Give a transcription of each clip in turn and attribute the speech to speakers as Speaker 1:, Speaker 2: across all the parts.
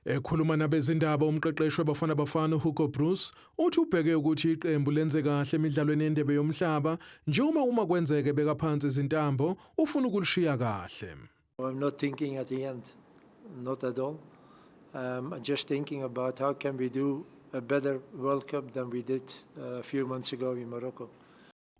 Speaker 1: Ekhuluma nabezindaba, umqeqeshi weBafana Bafana uHugo Broos uthi ubheke ukuthi iqembu lenze kahle emidlalweni yeNdebe yoMhlaba, njengoba uma kwenzeke beka phansi izintambo ufuna ukulishiya kahle.
Speaker 2: I'm not thinking at the end, not at all. I'm just thinking about how can we do a better World Cup than we did a few months ago in Morocco.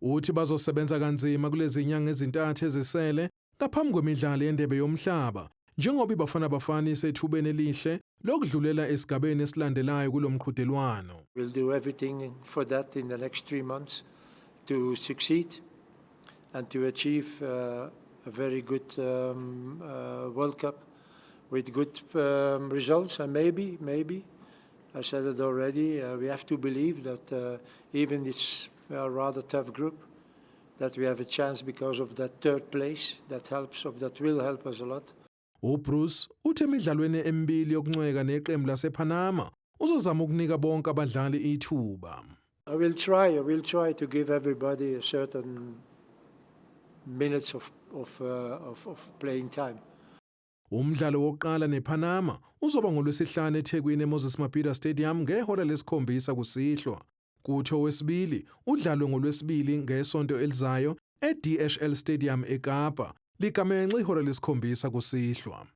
Speaker 1: Uthi bazosebenza kanzima kulezi nyanga ezintathu ezisele ngaphambi kwemidlalo yeNdebe yoMhlaba, njengoba iBafana Bafana isethubeni elihle lokudlulela esigabeni esilandelayo kulomqhudelwano.
Speaker 2: We'll do everything for that in the next 3 months to succeed and to achieve a very good World Cup with good results. And maybe, maybe, I said it already, we have to believe that even this rather tough group, that we have a chance because of that third place that helps, or that will help us a lot.
Speaker 1: UBroos uthi emidlalweni emibili yokuncweka neqembu lasePanama uzozama ukunika bonke abadlali ithuba.
Speaker 2: I will try to give everybody a certain minutes of playing time.
Speaker 1: Umdlalo wokuqala nePanama uzoba ngolwesihlanu eThekwini eMoses Mabhida Stadium ngehora lesikhombisa kusihlwa. Kuthi owesibili udlalwe ngolwesibili ngesonto elizayo eDHL Stadium eKapa ligamenxe ihora lesikhombisa kusihlwa.